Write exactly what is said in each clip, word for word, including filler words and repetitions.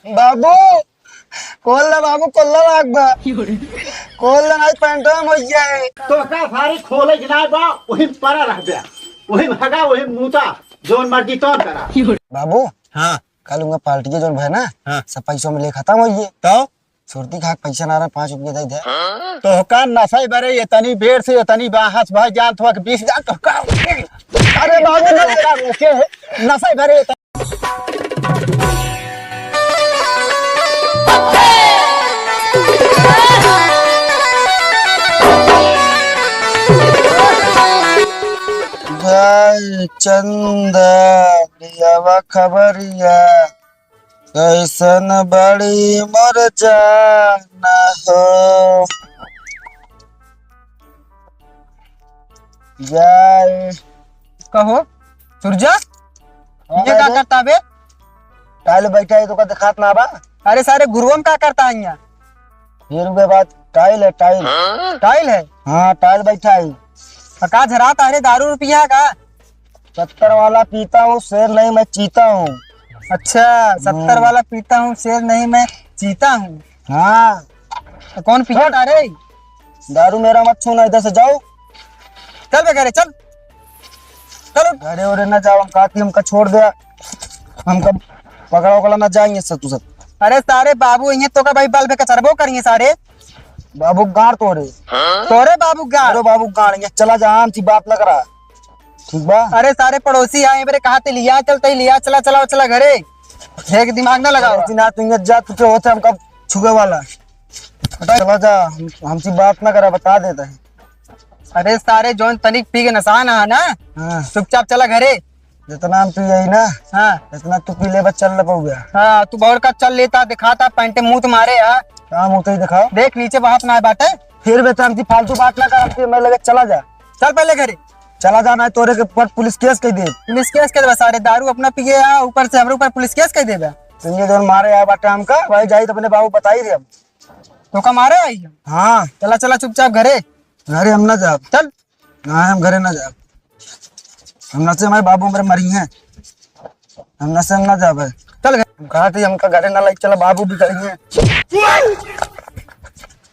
बाबू, खोल दे बाबू, खोल दे लाग बा। खोल दे, नाहीं पैंटवा में होइ जाए। तोका सारी खोले के नाहीं बा, वही परा रह गया, वही भगा, वही मूता, जौन मर्जी तौन करा। बाबू, हाँ। कल उनका पार्टी के जौन भय ना, हाँ। सब पैसों में ले खत्म होइ गए। तो? सुरती खाक पैसा ना रहा, पाँच रुपया दे दे। तोहका नशे भरे इतनी बेर से इतनी बाहस भाई जान तोहका बीस हजार तोहका। अरे बाबू, तोहका रोके है, नशे भरे इतनी भाई चंदा, लियावा खबरिया, कैसन बड़ी मोर जान हो। जाए। कहो, सुरजा, हाँ, ये का भाई। करता बे? टाइल बैठा है, तोका दिखात ना बा? अरे सारे गुरुओं में का करता है यहाँ? ये रुके बात, टाइल है, टाइल। टाइल है? हाँ, टाइल बैठा है। तो का झराता है रे, दारू रुपया का? सत्तर वाला पीता हूँ, शेर नहीं मैं चीता हूँ। अच्छा, सत्तर हाँ। वाला पीता हूँ, शेर नहीं मैं चीता हूँ। हाँ। तो कौन पिया था रे? दारू मेरा मत छूना, इधर से जाओ। चल बे घरे, चल। चल उठ। घरे उरे ना जाओ, हम कहती हमका छोड़ दे, हमका पकड़ा उकड़ा ना जाएंगे सब तू सब। अरे सारे बाबू, इन्हें तो का भाई बल बे कचरबो करिए सारे। बाबू गाड़ तोरे। तोरे बाबू गाड़। अरे बाबू गाड़, ये चला जा, हम सी बात ना करा। ठीक बा? अरे सारे पड़ोसी आए बरे, कहा ते लिया चलते ही लिया चला, चला, चला घरे। एक दिमाग ना लगाओ। पड़ोसी ना, तू ये जा, तू के होते हमका छुए वाला। हटा, चला जा, हम, हमसे बात ना करा, बता देता है। अरे सारे जौन तनिक पी के नशा ना है ना, हाँ। चुपचाप चला घरे। जितना हम पी यही ना, हाँ। इतना तू पी ले, बस चल ना पाऊगा। हाँ, तू बहुत का चल लेता, दिखाता, पैंटे मुंह तुम्हारे है। हाँ, मुंह तो ही दिखाओ। देख नीचे बहुत ना बाटे। फिर बे, तू हमसे फालतू बात ना कर, हमसे मैं लगे चला जा। चल पहले घरे। चला जा, ना तोरे के ऊपर पुलिस केस कर दे। पुलिस केस कर देबा सारे, दारू अपना पिए आ, ऊपर से हमरे ऊपर पुलिस केस कर देबा। तो ये जौन मारे आ बाटे हमका, भाई जाई तो अपने बाबू बताई दे हम। तो का मारे आई हम? हाँ। चला, चला चुपचाप घरे। घरे हम ना जाब। चल। ना, हम घरे ना जाब। हम ना से हमारे बाबू हमारे मरी हैं। हम ना से हम ना जाब। चल घरे। हम कहा थी हमका घरे ना लाई, चला बाबू भी करी हैं।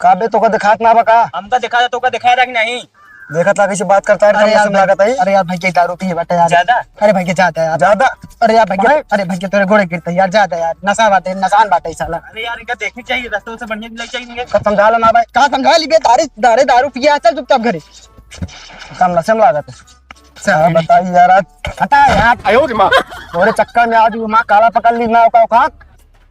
का बे, तोका दिखात ना बा का? हमका दिखा, तोका दिखा रहा कि नहीं? देखत ला कैसे बात करता है, अरे यार, लागत है। अरे यार, भाई के दारू पिए बाटे यार। ज्यादा? अरे भाई के ज्यादा यार। ज्यादा? अरे यार, भाई के, अरे भाई के तोरे गोड़े गिरते यार, ज्यादा यार, नशा बाटे, नशान बाटे साला। अरे यार, इनका देखनी चाहिए, रास्ते से बढ़िया मिलना चाहिए इनके। का समझा ला ना भाई। का समझा ली बे, दारू, दारू पिया, चल चुपचाप घरे। कम नशे में लागत है। चल। हाँ, बताई यार, आज हटा यार। आयो रे माँ। तोरे चक्कर में आज वो माँ काला पकड़ ली ना, औकात।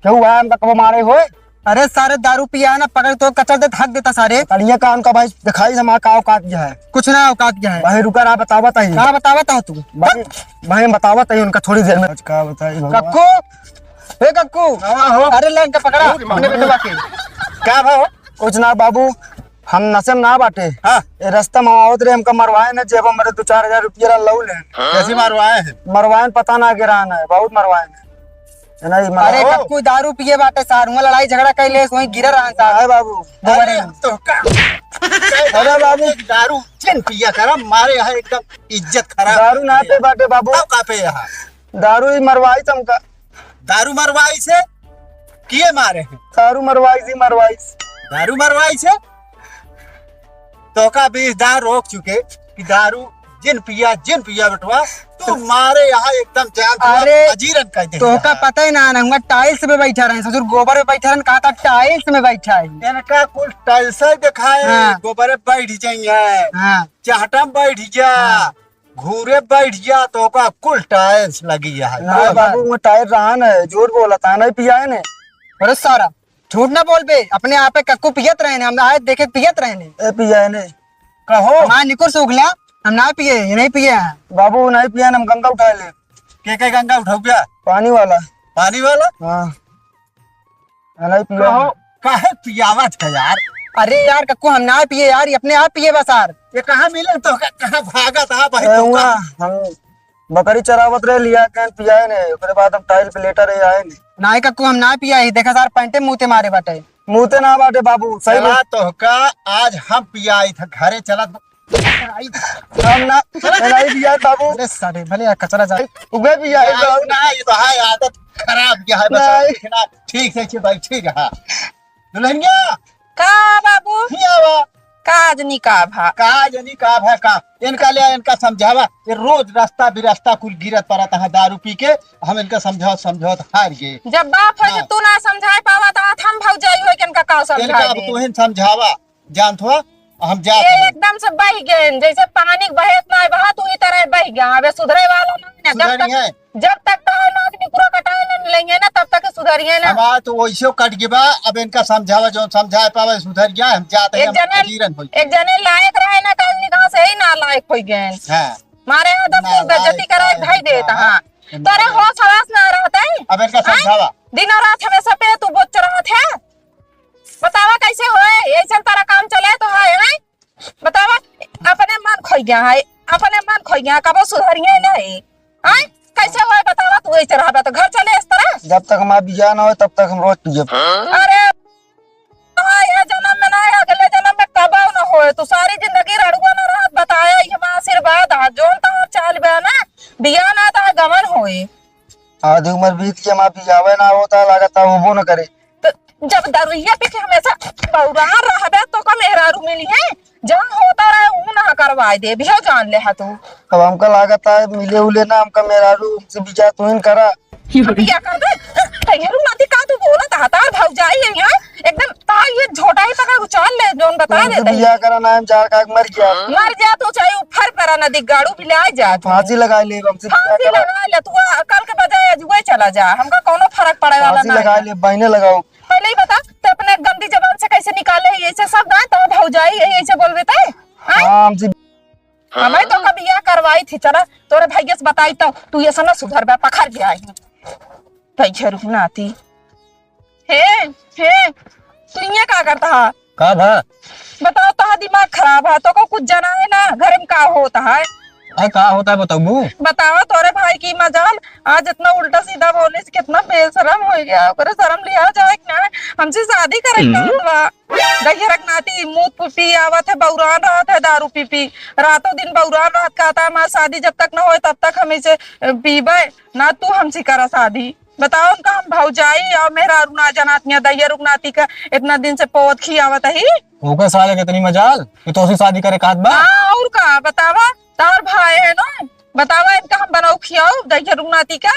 क्यों हुआ हमका कब मारे होए? अरे सारे दारू पिया है ना, पकड़ तो कचर दे, हक देता सारे। तड़िया का उनका भाई दिखाई हमारा का औकात क्या है। कुछ ना औकात क्या है। भाई रुका रहा, बतावत है। का बतावत है तू? भाई, भाई हम बतावत है उनका थोड़ी देर में। आज का बताई भगवान। कक्कू, ए कक्कू। हाँ, हो। अरे ले इनका पकड़ा, अपने बेटवा के। का भाव? कुछ ना बाबू, हम नशे में ना बाटे। हाँ। ए रास्ता में आवत रहे, हमका मरवाए ना, जेब में दो चार हजार रुपया लऊ ले। कैसे मरवाए हैं? मरवाए पता ना गिरान है, बहुत मरवाए हैं। है ना, ये अरे मरवाओ। कक्कू दारू पिए बाटे सार, हुआं लड़ाई झगड़ा कर ले, वहीं गिरा रहा सार। अरे बाबू। गोबर अरे है। तो का? अरे बाबू। दारू जिन पिया करा, मारे यहाँ एकदम इज्जत खराब। दारू ना पे बाटे बाबू। अब का पे यहाँ? दारू ही मरवाई तुमका। दारू मरवाई से? किए मारे हैं? दारू मरवाई जी, मरवाई। दारू मरवाई से? तोका बीस दार रोक चुके कि दारू जिन पिया, जिन पिया बेटवा, तू मारे यहाँ एकदम जान तू अरे, अजीरन कर दे तोका यहाँ। पता ही ना, ना हुआ टाइल्स में बैठा रहे, ससुर गोबर में बैठा रहे, कहा था टाइल्स में बैठा है। इनका कुल टाइल्स ही दिखाए, हाँ। गोबर में बैठ जाइए, हाँ। चहटा में बैठ जा, हाँ। घूरे बैठ जा, तोका कुल टाइल्स लगी है। ना बाबू, वो टाइल रहा ना, झूठ बोला था, नहीं पिया है ने। अरे सारा, झूठ ना बोल बे, अपने आप पे कक्कू पियत रहे ने, हम आए देखे पियत रहे ने। ए पिया है ने। कहो। हमारे निकुर सूख लिया, हम ना पिए, ये नहीं पिए हैं। बाबू, नहीं पिया, हम गंगा उठा ले। के के गंगा उठाऊ क्या? पानी वाला। पानी वाला? हाँ। नहीं पिया। कहो, काहे पियावत है यार? अरे यार, कक्कू हम ना पिए यार, ये अपने आप पिए बस यार। ये कहाँ मिले तो, कहाँ भागत है भाई ए, तो हुआ, का? हम बकरी चरावत रहे, लिया के पियाए ने, ओकरे बाद हम टाइल पे लेटा रहे, आए ने। नाई कक्कू, हम ना पिया ही, देखा सार पैंटे मुँह ते मारे बाटे। मुँह ते ना बाटे बाबू, सही चला बात। तो का आज हम पियाई था, घरे चला। हम ना, चला। नहीं पिया बाबू। अरे सारे, भले यार कचरा जाए। उगे पिया है यार, बाबू। ना, ये तो है आदत। खराब क्या है, बताओ, नहीं। ठीक ना, ठीक से, ठीक, भाई, ठीक है, हाँ। दुल्हनिया। का बाबू? हिया आवा। का जनी का भा? का जनी का भा का? इनका ले, इनका समझावा। ये रोज रास्ता बिरास्ता कुल गिरत पड़त है दारू पी के। हम इनका समझावत, समझावत हार गए। जब बाप हो, हाँ। तू ना समझाए पावा, तो हम भौजाई हो के इनका का समझाए अब दे? तू ही समझावा। जानत हो, हम जात ये हई। एकदम से बह गए, जैसे पानी बहत ना बहा, तू ही तरह बह गया। अबे सुधरे वाला ना है, जब तक, सुधरी है। जब तक तोहर नाक निकुरा कटाए ना लेंगे ना, तब तक सुधरिए ना। हमार तो वैसे कट गया बा, अब इनका समझावा, जो समझाए पावे, सुधर गया, हम जात हई, एक हम जने, फजीरन होई। एक जने लायक रहे ना, कल निगाह से ही ना लायक हो गए। हाँ। मारे आदम ना को बेइज्जती लायक करे, है, धई देता, हाँ। हाँ। तोरे होश हवास ना रहता है। अब इनका हाँ? समझावा। दिनों रात हमेशा पे तू बोच रहत है। बतावा कैसे होए? ऐसन तारा काम चले तो है, हैं? बतावा, अपने मन खोई गया है, अपने मन खोई गया, कबो सुधरिए नहीं, हैं? कैसे होए बतावा, तू ऐसे रहबे तो घर चले इस तरह? जब तक हमार बियाह ना होए, तब तक हम रोज पियब। अरे, हाँ, ये जन्म में ना, अगले जन्म में कबो ना होए, तू सारी जिंदगी रड़ुआ ना रहत, बताया, ये हमारा आशीर्वाद है, जोन तो चाल बे ना, बियाह ना तो गमन होए। आधी उम्र बीत के हमार बियाहे ना होता, लागत है होबो न करे। तो जब दरुइया पी के हमेशा बौरान रहबे तो का मेहरारू मिली है? जहाँ होता रहे ऊ ना करवाए दे, बिहो जान ले हा तू। अब हमका लागत है मिले उले ना, हमका मेहरारू से बियाह तू ही करा। बियाह कर दे। तैयारू नाती का तू बोलत हा, तार भौजाई है यहाँ, एकदम तार ये झोटा ही पकड़ उछाल ले, जोन बता दे तू। बियाह करा ना, हम जाड़ का मर गया। मर जा तू, चाहे ऊपर परा नदी गाड़ू भी ले आ जा तू। फांसी लगा ले, हमसे बियाह फांसी करा। लगा ले तू, आ, कल के बजाय आज वही चला जा, हमका कोनो फर्क पड़े वाला फांसी ना लगा है। ले, बहने लगाओ। पहले ही बता, ते अपने गंदी जबान से कैसे निकाले है ऐसे शब्द, आए तो भौजाई है ऐसे बोलबे ते? आए? हाँ, हमसे हमें तो कभी यह करवाई थी, चला तोरे भैया से बताई तो तू ये सब ना सुधर बे, पखर गया है। तैयारू नाती। हे, हे, तू इहाँ का करता हा? का भा? बताओ, तोहार दिमाग खराब है, तोका कुछ जना है ना, घर में का होता है? अरे, का होता है, बताबू? बताओ, तोरे भाई की मजाल, आज इतना उल्टा सीधा बोले से कितना बेशरम हो गया, ओकरे शर्म लिया जाए कि ना, हमसे शादी करे के हम्म। कहत बा। गहिरक नाती, मुंह पी, पी आवत है, बौरान रहत है, दारू पी, पी, रातों दिन बौरान रहत, कहता है, "हमार शादी जब तक ना होए, तब तक हम इसे, अ, पीबे, ना तू हमसे करा शादी।" बताओ, उनका हम भौजाई और मेहरारू ना जनात मियाँ दैया रुक नाती का इतना दिन से पोत खियावत ही। ओकर साले के इतनी मजाल कि तोसे शादी करे कहत बा। हाँ, और का बतावा, तार भाई है ना, बतावा इनका हम बनाऊ खियाऊ दैया रुक नाती का।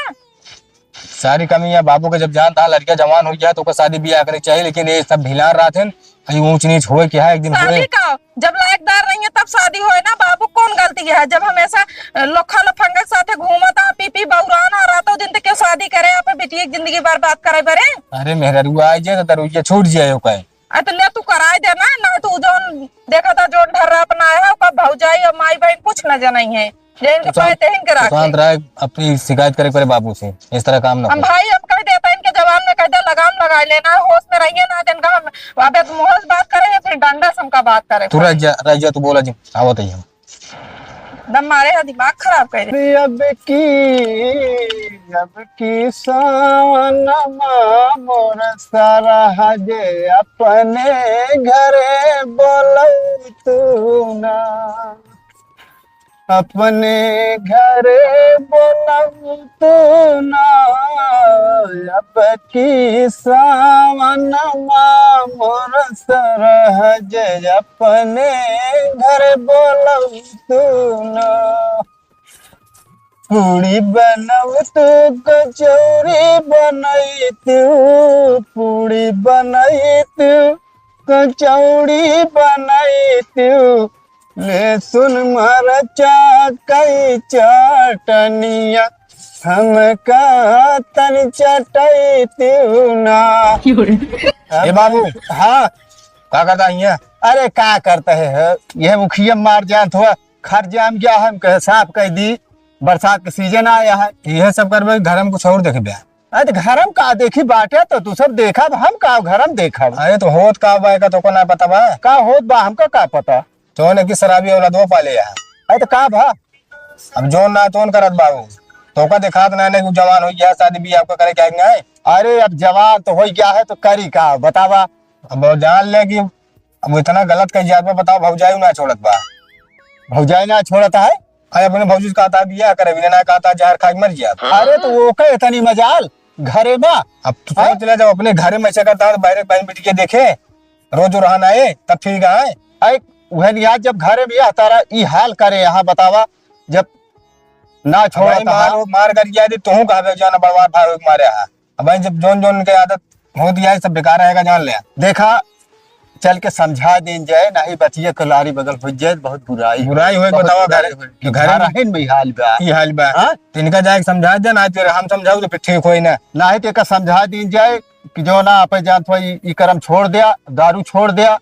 सारी कमी है बाबू के, जब जानता है लड़का जवान हो गया तो ओकर शादी बियाह करे के चाहिए, लेकिन ये सब ढिला रहत हैं, ये ऊंच नीच होए क्या है, एक दिन शादी होए। का जब लायकदार नहीं है तब शादी होए ना बाबू, कौन गलती है? जब हमेशा, अ, लोखा लफंगा के साथे घूमत आ, पी पी बौरान आ, रातों दिन तो क्यों शादी करे, आप बिटिया की जिंदगी बर्बाद करे बरे? अरे मेहररुआ आ जाए तो दरुइया छूट जाए ओकर। अरे तो ले तू कराए दे ना, ना तू जौन देखा था जौन ढर्रा अपना है, ओकर भौजाई और माई बहन कुछ न जनई है। जे इनके तो शांत, पाए ते इनके तो राखे। शांत रहे, अपनी शिकायत करे पड़े बाबू से, इस तरह काम ना हम हो। भाई हम कह देता इनके जबान में कह दे लगाम लगा लेना, होश में रहिए ना, जिनका हम अबे मुंह से बात करे या फिर डंडा से हमका बात करे तू रह पड़े। जा, रह जा, तू बोला जी, आवत ही हम। दम मारे है, दिमाग खराब कर दे। अब की, अब की सावन मा मोर सरहज अपने घरे बोलऊ तू ना। अपने घरे बोलऊ तू ना, अब की सावन मा मोर सरहज अपने घर बोलऊ तू ना। पूड़ी बनऊ तू, कचौड़ी बनई तू, पूड़ी बनई तू, कचौड़ी बनई तू, लहसुन मरचा कई चटनिया, हमका तन चटई तू ना। ए बाबू। हाँ। का करता है ये? अरे का करता है, है? यह मुखिया मार जान थोड़ा खर जाम गया है, हम कहे साफ कह दी, बरसात का सीजन आया है। यह सब करबे, घर में कुछ और देखबे। अरे तो घर में का देखी बाटे, तो तू सब देखब, हम का घर में देखब? अरे तो होत का बा, का तोको ना पता बा? का होत बा, हमका का पता? जौन एक शराबी औलादवा पाले है। अरे तो का भा? अब जौन ना तौन करत बाबू, तोका देखात ना, नहीं जवान हो गया, शादी बियाह आपका करे क्या नहीं? अरे अब जवान तो हो गया है तो करी का, बतावा? अब वो जान ले कि अब इतना गलत कह जात बा, बताओ, भौजाई ना छोड़त बा। भौजाई ना छोड़त है? अरे अपने भौजी से कहता बियाह करे, बिना ना कहता जहर खा के मर जात। अरे तो वो का इतनी मजाल, घरे में। अब तू हाँ? सोच ले, जब अपने घरे में ऐसा करता है, तो बाहर बहन बेटी के देखे, रोज रहन आए, तब ठीक है। अरे, वह नहीं आज जब घरे में यह तारा ई हाल करे, यहाँ बतावा, जब ना छोड़ा भाई, था। मार, मार कर गया, तू कहबे जाना बर्बाद भाई मारे हा। अब भाई, जब जोन जोन के आदत हो दिया है, सब बेकार रहेगा, जान ले। देखा, चल के समझा देन जाए, नाही बतिया कलारी बगल हो जाए, बहुत बुराई। बुराई होई, बहुत बतावा, बुराई घर, होई। घर घर में ही में हाल बा। ई हाल बा। हाँ? तो इनका जाके समझा दे, ना फिर हम समझाऊ तो फिर ठीक होई ना। नाही तो एका समझा देन जाए कि जो ना आपे जान थोड़ा ई, ई करम छोड़ दिया, दारू छोड़ दिया,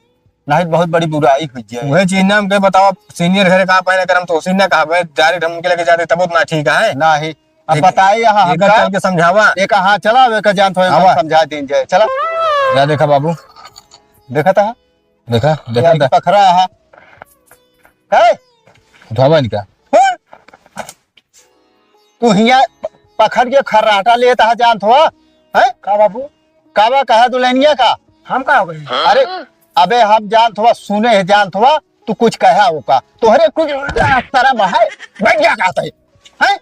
नाही तो बहुत बड़ी बुराई हो जाए। वही चीज ना हमके बतावा, सीनियर घरे कहाँ पहले करम तो उसी ने कहा, भाई, direct हमके लेके जाते तब उतना ठीक है। नाही। अब एक, बताए यहाँ एक हमका। चल के समझावा। एक हाँ चला, एक जान थोड़ा आवा। समझा देन जाए। चला। जा देखा बाबू। देखा था? देखा, देखा यार, था। पखरा है। है? उठावा इनका। हाँ? तू हिया प-, पकड़ के खर्राटा लेता है, जानत हुआ? हैं? का बाबू? का बा, कहा दुल्हनिया का? हम का हो गए? अरे, अबे हम जानत हुआ, सुने है जानत हुआ, तू कुछ कहा होगा। तोहरे कुछ शरम है, बैठ जा कहता है। हैं?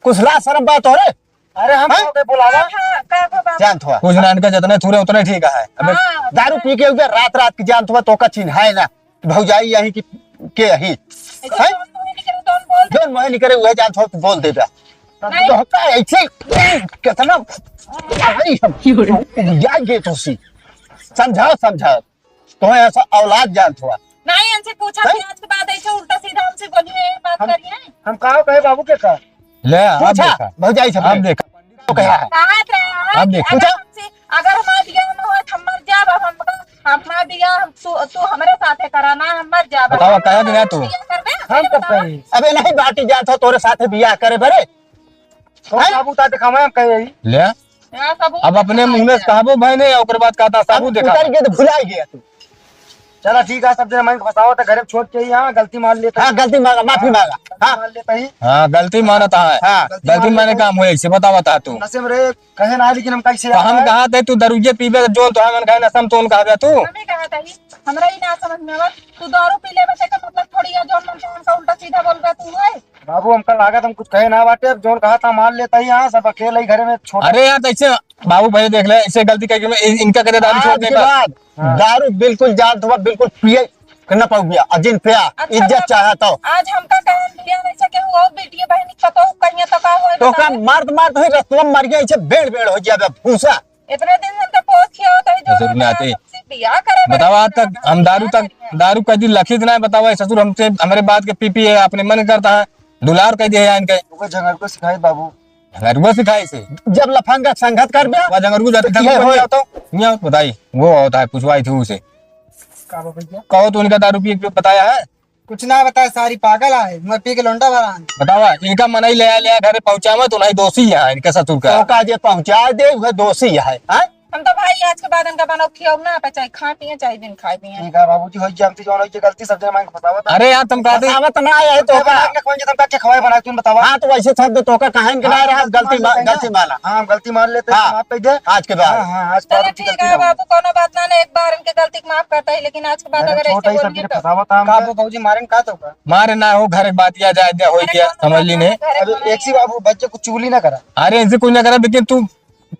कुछ लाज शरम बात तोहरे? अरे हम हैं? का बोलावा? का, का, का बाबू? जानत हुआ। कुछ ना, इनका जितने थूरे उतने ठीक है। अबे हाँ, दारू पी के उधर रात रात की जानत हुआ, तो का चिन्हाए ना। भौजाई यही कि के यही? ऐसे हैं? जोन मुँहे निकरे, तोन बोल दे। जोन मुँहे निकरे, वह जान थोड़ा बोल देबे। नहीं। तो का ऐसे कितना भाई हम जाएंगे तो सी। समझाओ, समझाओ। तो ऐसा औलाद जान थोड़ा। नहीं, इनसे पूछा हैं? फिर आज के बाद ऐसे उल्टा सीधा हमसे बोलिए, बात हम, करिए। हम का कहे बाबू के का? ले, आप पूछा, देखा। भौजाई से आप पूछा। देखा। तो कहा है? कहा था अब कि देखो। अगर हमसे, अगर हमारा बियाह ना हुआ तो हम मर जाब, अब हम, हमारा बियाह हम, तू, तू हमरे साथे करा ना, हम मर जाब। बतावा, कहा कि ना तू? बियाह करबे? हम कब कहे? अबे नहीं, बाटी जात हो तोरे साथे बियाह करे बरे। तो हैं? बाबू ता दिखावे हम कहे यही। ले। हाँ, सबूत अब अपने दिखाई मुँह में दे। कहबो भाई नहीं, ओकर बाद कहता अब सबूत देखा। उतर के तो भुला गया तू। चला ठीक है, सब जने मन के फंसाओ तो घरे छोड़ के ही, हाँ, गलती मान लेता। हाँ, गलती मांगा, माफी मांगा। हाँ। मान लेता ही। हाँ, गलती मानत है। हाँ। गलती गलती मान माने लेता ही। काम होए, ऐसे बता, बता तू। नशे में रहे, कहे ना, लेकिन हम कैसे तो हम यार? कहा थे तू दरुइये पीबे, जोन तो है, मन कहे नशम तो उनका आ गया तू। हमें कहा था ही, हमरा ही ना समझ में आवत, तू दारू पी लेबे, तेकर मतलब थोड़ी है, जोन मन के हमका उल्टा सीधा बोल रहा तू है। बाबू, हमका लागत हम कुछ कहे ना बाटे, अब जोन कहा था मान लेता ही, हाँ, सब अकेले ही घरे में छोड़। अरे यार, तो ऐसे बाबू भाई देख ले, ऐसे गलती करके मैं इन-, इनका कहते दारू छोड़ आज के देगा। बाद हाँ। दारू बिल्कुल जान तो बिल्कुल पिए के न पाऊ गया, और जिन पिया अच्छा इज्जत बाबू, चाहे तो। आज हमका कहन दिया वैसे कि वो बेटिए बहनी पतोह कहिए तो का होए तो का बताओ? मारत मारत हुई रस्तवा मर गया, ऐसे बेड़ बेड़ हो गया बे भूसा। इतने दिन से तो पोस किया होता है, जो जरूर में आते। हमसे बियाह करे बताओ, आज तक हम दारू तक, दारू कह दी लखित ना बताओ, ससुर हमसे, हमरे बात के पी पी है, अपने मन करता है, दुलार कह दिया है इनके। ओकर झंगरुआ सिखाई बाबू। झंगरुआ सिखाई से? जब लफंगा संगत कर बे, वो झंगरुआ जाते तो थे, ये वो होए। नहीं आता, नहीं आता, बताई, वो होता है, पूछवाई थी उसे। का बाबा भैया? कहो तो उनका दारू पी के बताया है? कुछ ना बताया, सारी पागल आए, मैं पी के लोंडा भरान। बतावा, इनका मनई ले आ, ले आ घरे पहुंचावा तो नहीं दोषी है इनके ससुर का। तो का जे पहुंचा दे, वह दोषी है, हैं? हम तो भाई आज के बाद इनका बनाओ खियाओ ना, पे चाहे खा पिए, चाहे दिन खाए पिए। ठीक है बाबूजी, होई गया, हमसे जौन होई गया गलती, सब जने मांग के बतावा था। अरे यार, तुम कहते बतावा तो ना आया है तो का? बना के कौन जे तुम का के खवाए बना, तुम बतावा। हाँ, तो वैसे शब्द तो का कहें कि हाँ, ना रहा, हम गलती गलती मान मा-, लेते हैं। गलती माना। हाँ, हम गलती मान लेते हैं, हाँ। माफ कर दे। आज के बाद। हाँ, हाँ, आज के बाद चलो उनकी ठीक गलती है ना हो। बाबू, कोनो बात ना, ना, एक बार इनके गलती के माफ करता है, लेकिन आज के बाद अरे अगर छोटा ऐसे ही सब बोलिए चीज तो फंसावा था हम। का बाबू भौजी मारें का तो का? मारे ना हो, घर के बात या जाए, या होई अरे गया, कोनो समझ बात ली ना, नहीं। ना, घरे अरे कोनो एक सी नहीं। बाबू, बच्चे को चुगली ना करा। अरे इनसे कुछ ना करा, लेकिन तू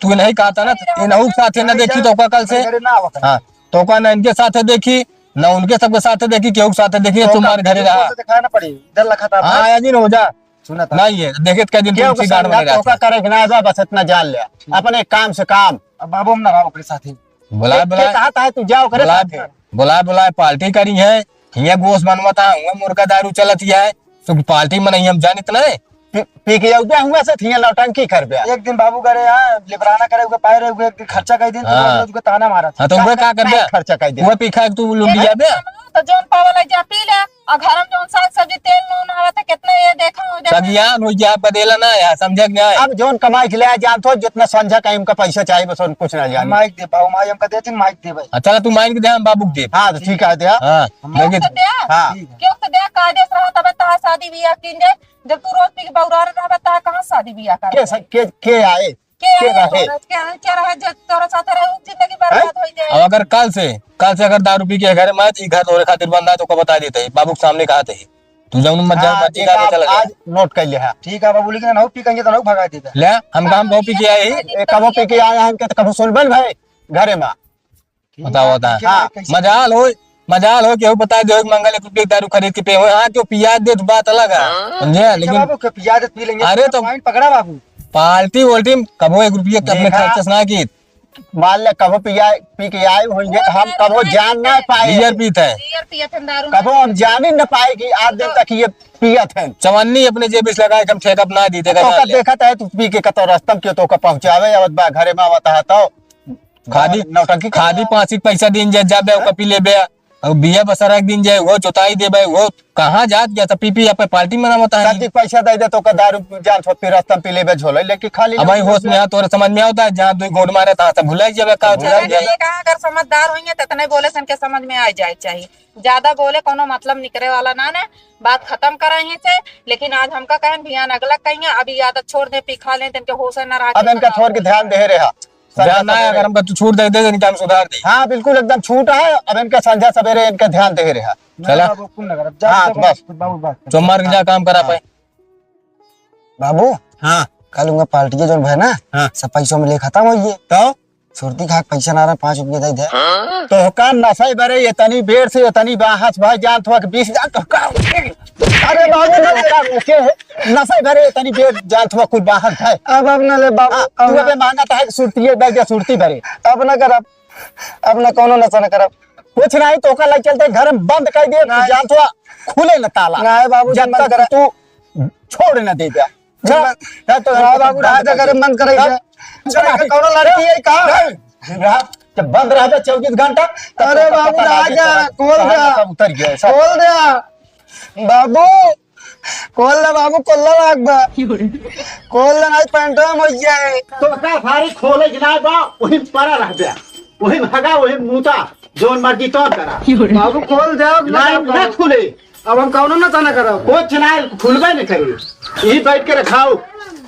तू नहीं कहा था ना, इनहू के साथे ना देखी तो का कल से। अरे ना होता। हाँ, तो का ना इनके साथे देखी, ना उनके सबके साथे देखी, केहू के साथे देखी, तो तुम्हारे का घरे रहा। तो दिखाना पड़ी, डर लगा था हाँ, भाई। आया जी हो जा। सुना था। नहीं है, देखे तो कह दिन क्यों तुलसी गाड़ में संगत रहता। तो का करे कि ना बा, बस इतना जान ले। अपने काम से काम। अब बाबू हम ना रहा ओकरे साथे। बुलाए, के, के बुलाए। कहा था तू जा ओकरे बुलाए, साथे? बुलाए, बुलाए, पार्टी करी है। हियाँ गोश बनवा था, हुआ मुर्गा दारू चलत ही है। तो पार्टी में नहीं हम जानित नहीं। पी, पी के अउबे हुआ से थिया नौटंकी करबे। एक दिन बाबू करे, हाँ, लिबराना करे, उके पाए रहे, उके एक दिन खर्चा कर दिन, तो हाँ। रोज उके ताना मारा था। हाँ, तो उहे का करबे? खर्चा कर दे। उहे पी खा के तू लुंडी अरे, जाबे? तो जौन पावल है, जा पी ले, और घर में जौन साग सब्जी, तेल नून आवत है, कितना ये देखा हो जाता है। सगियान हो गया, बदेला ना है, समझे कि नहीं? अब जौन कमाई के ले आ, जान तो जितना संझा कहीं उनका पैसा चाहिए, बस उनको कुछ ना जाने। माइक दे, बाबू, माई हमका देते, माइक दे भाई। अच्छा, तू माइक दे, हम बाबू के दे। हाँ, तो ठीक है, दे। हाँ। क्यों लेकिन तो दे? हाँ। ठीक है। क्यों तो दे? कायदे से रहा, तबे तहार शादी बियाह कीन जाए। जब तू रोज पी के बौरार रहबे, तहार कहाँ शादी बियाह करबे? के स-, के, के आए? के के आए? रहे? तोरा, के, के रहे, जो तोरा साथे रहे, उ जिंदगी हैं? बर्बाद हो जाए। अब अगर कल से, कल से अगर दारू पी के घर में आए, तो ई घर तोरे खातिर बंद है, तो को बता देते हैं, बाबू के सामने कहा थे। तू जौन मत जा, हाँ, मत जा, ठीक है, चला जा। आज नोट कर लिया है। ठीक है बाबू, लेकिन ना पी कहिए तो ना भगा देता। ले, हम काम बहुत पी के आए ही। ए, कबो पी के आए हैं, इनके तो कबो सुनबे न भाई, घरे में। ठीक बताओ, है, बताओ। ठीक है, हाँ, कैसे? मजाल हो, मजाल हो, केहू बता दे कि मंगल एक रुपये दारू खरीद के पे हो। हाँ, केहू पिया दे तो बात अलग है, हाँ। समझे? अच्छा लेकिन बाबू, के पिया दे पी लेंगे। अरे तो पॉइंट पकड़ा बाबू। पार्टी वोल्टी कबो एक रुपये के अपने देखा, खर्च से ना की। मान ले कबो पिया, पी के आए होंगे तो हम कबो जान ना पाए। बियर पीत है। बियर पियत हम, दारू कबो ना हम जान ही ना पाए कि आज दिन तक ये पियत है। चवन्नी अपने जेब से लगाए के हम ठेका ना दी, देखा तो जान ओकर ले। देखत है तू पी के कतो रस्तम के तो ओकर पहुँचावे आवत बा, घरे में आवत है तो खादी, नौटंकी कर खादी रहा। पाँच के पैसा दिन जा, जाबे, ओकर पी लेबे। अब बिया बसरा के दिन जाए, वो जोताई देबे, वो कहाँ जात गया था, पी पी यहाँ पे पार्टी मनावता है। सब्जी के पैसा दे दे तो ओकर दारू जान थो, फिर रस्तम पी लेबे झोले, लेकिन खाली अब भाई होश में आ, तोरे समझ में आवता है, जहाँ दो घूंट मारे, तहाँ से भुला ही जाबे, का भुला ही जाबे। ये कहाँ अगर समझदार होइहैं, तो इतने बोले से इनके समझ में आ जाए चाहिए। ज्यादा बोले कोनो मतलब निकरे वाला ना, ना, बात खत्म करा यहीं से। लेकिन आज हमका कहन, भियान अगला कहिए, अब ये आदत छोड़ दे, पी खा लें, तो इनके होश है ना रहा, अब इनका थोड़ के ध्यान दे रहा। ध्यान ना है, अगर हमका तू छूट दे दे, तो इनका हम सुधार दे। हाँ, बिल्कुल एकदम छूट है, अब इनका संझा सवेरे इनका ध्यान दे रहा। चला। बाबू, कुल ना करब। जा, हाँ, जा, तो बस। बाबू, बात कर। सोमवार के जा काम करा हाँ। पाए। बाबू, हाँ। कल उनका पार्टी के जौन भय ना, हाँ। सब पैसों में ले खत्म होइए। तो? सुरती खा के पैसा ना रहा, पाँच रुपये दे दे। तो का नशे बरे इतनी बेर से इतनी बाहस भाई जान थो कि बीस हजार तो का? अरे बाबू, ना तेरा रोके है। नशे बरे इतनी बेर जान थो कुल बाहस है। अब, अब ना ले बाबू, हाँ, अब तू ना। अबे मांगा था कि सुरती ये दे दे, सुरती बरे। अब ना करब, अब ना कोनो नशा ना करब। कुछ नहीं तो ओका लग चलते घर में बंद कर दे, नहीं। जान थो खुले न ताला। नहीं बाबू, जब बंद तक करा। तू छोड़ न दे दे। जा, जा तो ना बाबू, राजा करे बंद करे जा। जा। जा, कौनो लड़की है का? रहा, जब बंद रहा था चौबीस घंटा, तब अरे तो बाबू, पता लगे राजा, तो खोल कहाँ दे। तक उतर गया, ऐसा। खोल दे। बाबू, खोल दे बाबू, खोल दे लाग बा। खोल दे, नहीं पैंटवा में हो जाए। तो का सारी खोले के ना बा, वही पड़ा रह गया। वही भगा, वही मूता, जौन मर्जी तौन करा। बाबू, खोल दे, अब ना, ना ना खोले। अब हम कौनो ना ताना करब। कुछ ना, खुलबे नहीं करे। यही बैठ के रखाओ।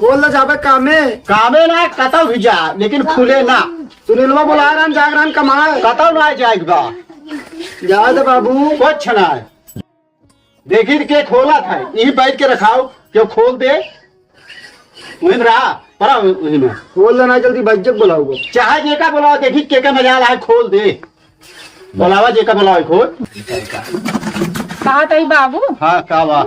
खोल ले जाबे कामे। कामे ना, कतौ भी जा, लेकिन खुले ना। सुनीलवा बुला रहा, हम जाग रहा, हम कमाए। कतौ ना जाए बा। जा दे बाबू। कुछ ना। देखी के खोला था, यही बैठ के रखाओ, क्यों खोल दे। वही में रहा, पड़ा वही में। खोल देना जल्दी, बज्जत बुलाओ। चाहे जेका बुलाओ, देखी के का मजाल है, खोल दे। बोलावा जेका बोलावा खोल। कहा तई बाबू? हाँ, का बा?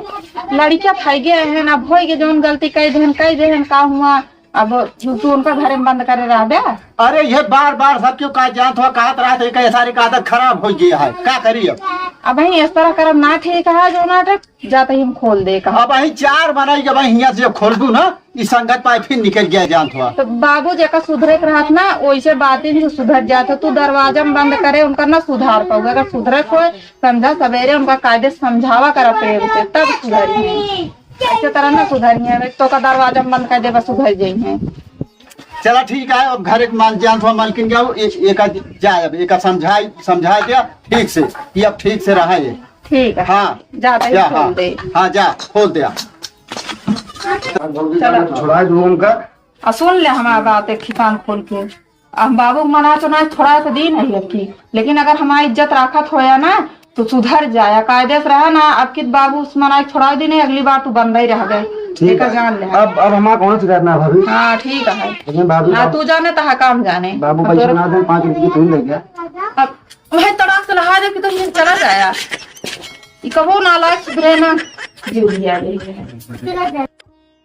लड़किया खाई गए हैं, अब होई के जौन गलती कह देहन, कह देहन, का हुआ? अब तू, तू उनका घरे में बंद करे रहबे? अरे, ये बार बार सब क्यों का जानत हुआ, कहत रहत है कि सारी का आदत खराब हो गया है, का करी अब? अब भाई इस तरह करब ना ठीक है, जो नाटक जाते ही हम खोल दे कहा। अब वही चार बनाई, जब वही हियां से जब खोल दू ना, ई संगत पाए फिर निकल गया जानत हुआ। तो बाबू जेका सुधरे के रहत ना, वैसे बातिन से सुधर जात। तू दरवाजा में बंद करे, उनका ना सुधार पाऊगा। अगर सुधरे को होए, संझा सवेरे उनका कायदे से समझावा करा प्रेम से, तब सुधरी है। ऐसे तरह ना सुधरी है, तो का दरवाजा में बंद कर देबा, सुधर जाई है। चला ठीक है, अब घर एक माल जानत हुआ, मालकिन जाओ, ए-, एका जाए, अब एका समझाई, समझा दिया ठीक से, कि अब ठीक से रहा ये। ठीक है। हाँ। जाते ही जा, खोल हाँ। दे। हाँ, जा, खोल दे। चला। छोड़ा दो उनका। आ, सुन ले हमार बात एक ठिकान खोल के। हम बाबू के मना तो ना छोड़ा तो दी नहीं रखी, लेकिन अगर हमारी इज्जत राखत होया ना, तो सुधर जाया, कायदे से रहा ना। अब कित बाबू से मना छोड़ा दी नहीं, अगली बार तू बंदा ही रह गए। ठीक एका है। जान ले। अब, अब हमारा कौन सुधरना है भाभी? हाँ, ठीक है। लेकिन भाभी ना बाबू तू जाने, तहा काम जाने। बाबू अब पैसा तोरे ना दे, पाँच रुपये की चूड़ी ले गया। अब वही तड़ाक से नहा दे कि तो ये चला जाया। ई कबो नालायक सुधरे ना। जिंदगी आ गई है।